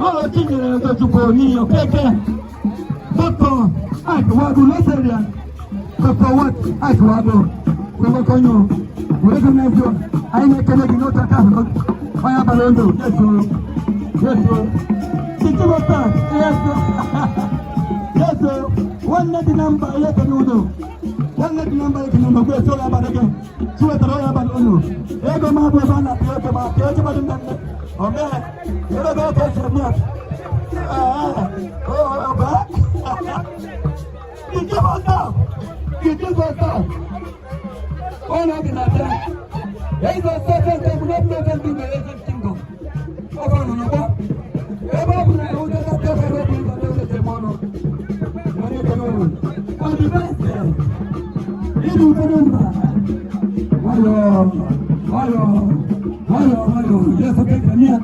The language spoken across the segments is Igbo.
Lọlọ Chinyere Okechukwu n'ihi Okeke. Dr. Ike Wagu Leseria. Dr. What Ike Wagu. Wewekonyo. Recognize you. Anyị na-ekele gị n'otu aka ahụ onye abalị ndụ. Yes o. Yes o. Chichi Bọta. Yes o. Yes o. Nwanne dị na mba ihe ekele unu. Nwanne dị na mba ekele unu. Ogbu esi ụlọ abalị gị. Chiwetara onye abalị unu. Ego m abụ ebe a na-apị ego ma ka echekwa dị mmemme. Ome. Ebe ebe ka esi eme ya. Ee. Oh, oh, Chichi Bọta. Chichi Bọta. Onye dị na taa. Eze second temple, not second temple, eze kingdom. Ọ bụrụ na n'ọgbọ. Ebe ọ bụ na ụjọ na ebe ọ bụ na ụjọ na ọnụ. Nwere ekele unu. Ọ dị best. Ịdị ụfọdụ mba. Nwayọọ, nwayọọ, nwayọọ, nwayọọ. Jesu keke mịa.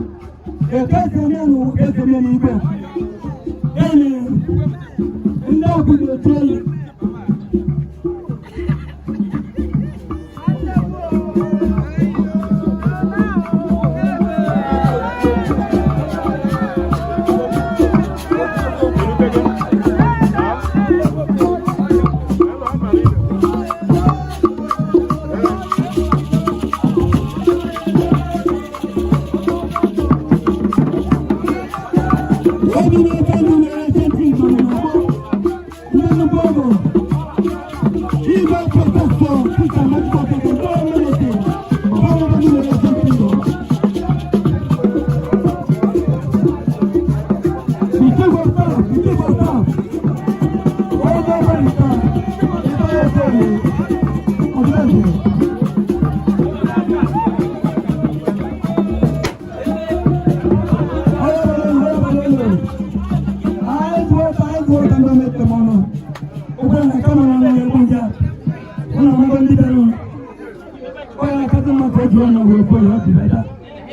Eke esi eme n'ụwa ka esi eme n'igwe. Enyi, ndị ọkụ na-eche oyi. Obi na-eche ndị na-eche ntị Igbo n'ọgbọ. Ndị nnukwu ọgụ. Igwe Professor Peter Machukwu Okeke, gọọmenti, gọọmenti na-eche ntị Igbo. The chief of staff, the chief of staff. Onye barrister, Ifeanyi Okoye, Ọdụmegwu. Onye abalị olu, onye abalị olu. Anyị tụọ ụta, anyị tụọ ụta ndị omete m ọnụ. Ụkwụ na camera na egbu nje. Ụnụ amago ndị bịara ụnụ. Onye na-akasị mma ka o ji ọnụ wee kwuo ya ọ dị better.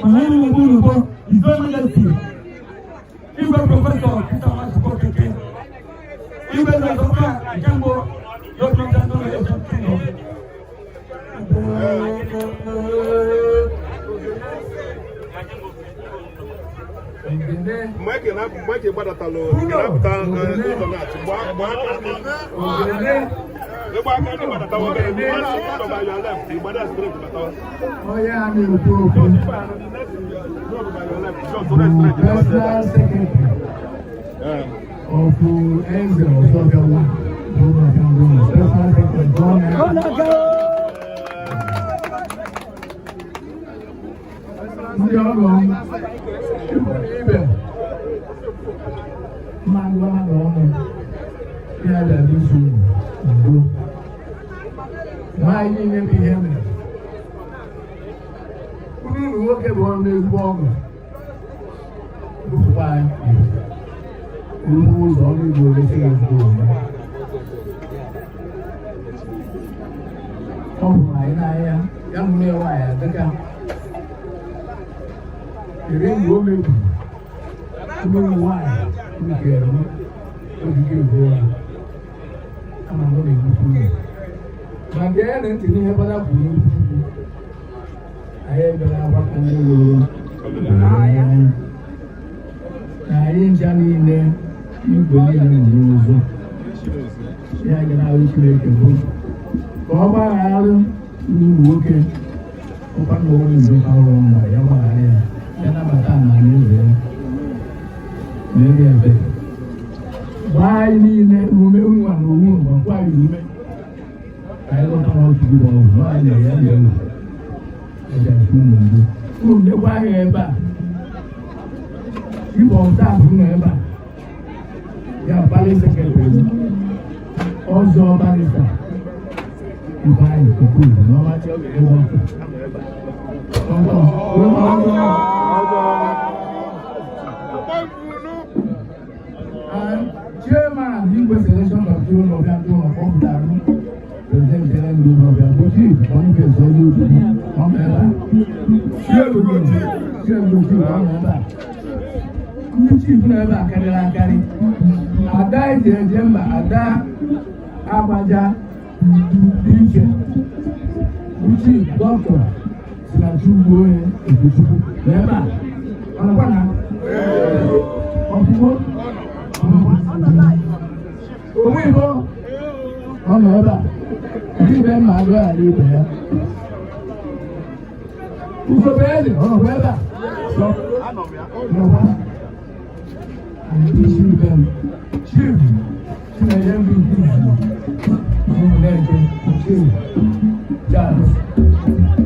Mana anyị na-egbu unu bụ His Excellency Igwe Professor Peter Nwachukwu Okeke. Igwe Nzọka nke mbụ n'otu ndị Nation Kingdom. Mgbe gbadatalụ na-apụta ụzọ na-achị gbaa aka ịgba aka ndị gbadatawa obere ụzọ by your left, ịgbada straight batawa. Onye a na-ekwu okwu Road by your left, just go straight. Personal secretary of Eze Ọsọfịawa, personal secretary gọọmenti. Ndị ọgọ m, ikwu na ibe, mmadụ mmadụ ọnụ ya bịara iso ndo nwaanyị niile bụ ihe mere unu ụmụ nwoke bụ ọnụ ezigbo ọgụ bụpụkwa anyị uru ụzọ ọrụ Igbo resi ezigbo omume. Ọ hụrụ anyị n'anya ya mụrụ ya nwaanyị adịka ere mgbe o mebiri ụmụ nwaanyị nkere m ogige egbuo ya ama m na-egbukwu unu ma gee na ntị n'ihe fada kwuru n'okwu Chukwu. Anyị ebere akwa ka ndị lụrụ na anyị ncha niile igwe niile nọ n'ụzọ ya gara ahụ. Chineke bụ ka ọ gbaghara ndị ụmụ nwoke ụkwa na onwe nze ka ọrụ mma ya gbaghara ya, ya nabata amalaeze ya na ebe ebe gbaa anyị niile ume unwa na owu gbakwa anyị ume ka anyị lọta n'otu ụlọ ọgwụ anyị na ya na-ewu eji asụ ụmụ mgbu unu ndekwa ahịa ebe a. Igbo staff nọ ebe a ya palace secretary ọzọ barrister Ifeanyi Okoye n'ọmachi ebe ọzọ ọzọ. And chairman Igwe Selection Committee ụlọ ọbịa ndị ụlọ kpọpụtara president ndị ụlọ ọbịa bụ Chief Boniface Oluchukwu ọ nọ ebe a. Chief Chief Chief ọ nọ ebe a. Ndị chief nọ ebe a karịrị akarị. Ada eji eje mba, ada agbaja dị iche bụ Chief Dọkịta si na Chukwu onye Okechukwu nọ ebe a. Ọ nọkwa na Igbo ọ nọ ebe a, ndị ibe mma agụ ghara ibe ya. Ugobe eze ọ nọkwa ebe a? Nọkwa. Isi ibe m, Chief Chinenye mbụ nke izizi, ụmụneke Chief Charles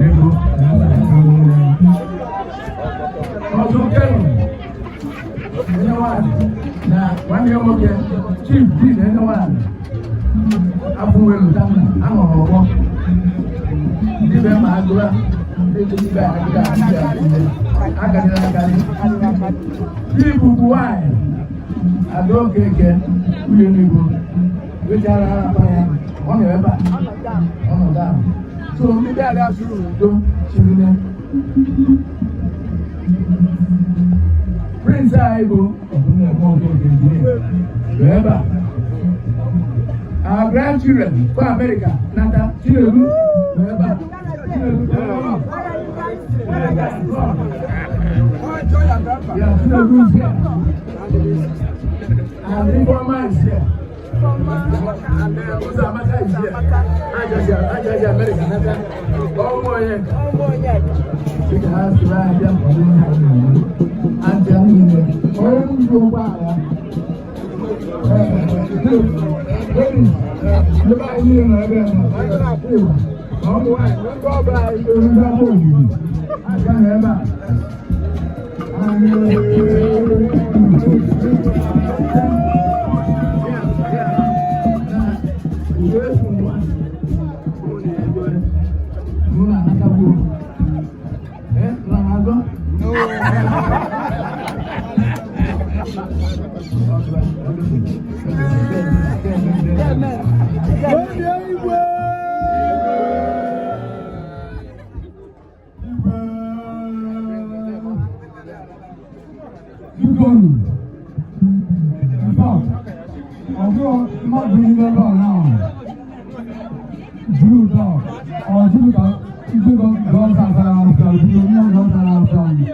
Ego na ọzọ Kenu Enewani na nwanne ya nwoke Chief Dean Enewani afọ welu anọ n'ọgbọ ndị be ma agụra ndị ibe agụra ndị akarịrị akarị. Ibubu nwanyị Ada Okeke, nwunye n'igbo wechara akpa ya, ọ nọ ebe a, ọ nọ down. So ndị be ala sụrụ udo chirine. Prince anyị bụ ọbụna Okeke engineer nọ ebe a. Our grandchildren for America nata, Chinedu nọ ebe a. Chinedu, yeah, Chinedu is here. And Ifeoma is here. And Uzamaka is here. Ajaji, Ajaji America nata. Ọmọ yẹn. Dịka ha siri abịa nkwado ihe anyị na-eme. Aja niile, onye ndu ụgbọala. Ebe anyị niile nọ ebe a nọ. Ma ụmụ nwaanyị, ndị ọbụla anyị ndị ama ogige. Aka nọ ebe a. Bikonu, in fact, ọbụrụ mmadụ niile ebe a now juru ụtọ ọ juru ka igwe gọọmenti asara arụfịa bido nne gọọmenti arụfịa anyị.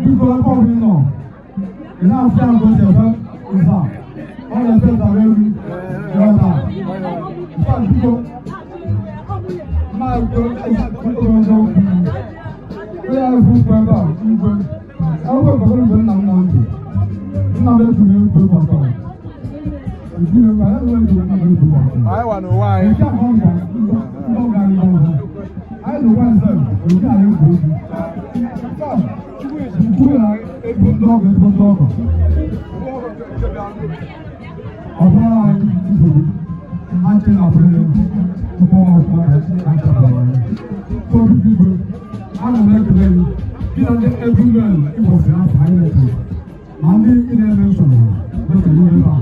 Biko, ebe ọ bụla ị nọ, ị na-afịa nke o si efe nza, ọ na-efe nzara elu ya ọta. In fact, biko, mmadụ ọzọ onye ahụ ukwu ebe a, igwe akwụkwọ nkọkọrọ mgbe nna m nọ ndụ, nna m ekwuru ekwu gbakọrọ. Anyị wa n'ụwa anyị. Nke a ọ ga ndị ọ ga ndị ọzọ. Anyị nụkwa nse oke anyị ekwu okwu. Ukwu na ego ndị ọgọ, ego ndị ọgọ. Ọ bụrụ anyị nsogbu, anyị na-abụrịrị tupu ọfụma ka anyị chọpụtara ya. So biko igwe, ana m ekele gị, gị na ndị egwu men ịbọsị afọ anyị na-ekele ma ndị ị na-eme nsogbu na-ekele ebe a.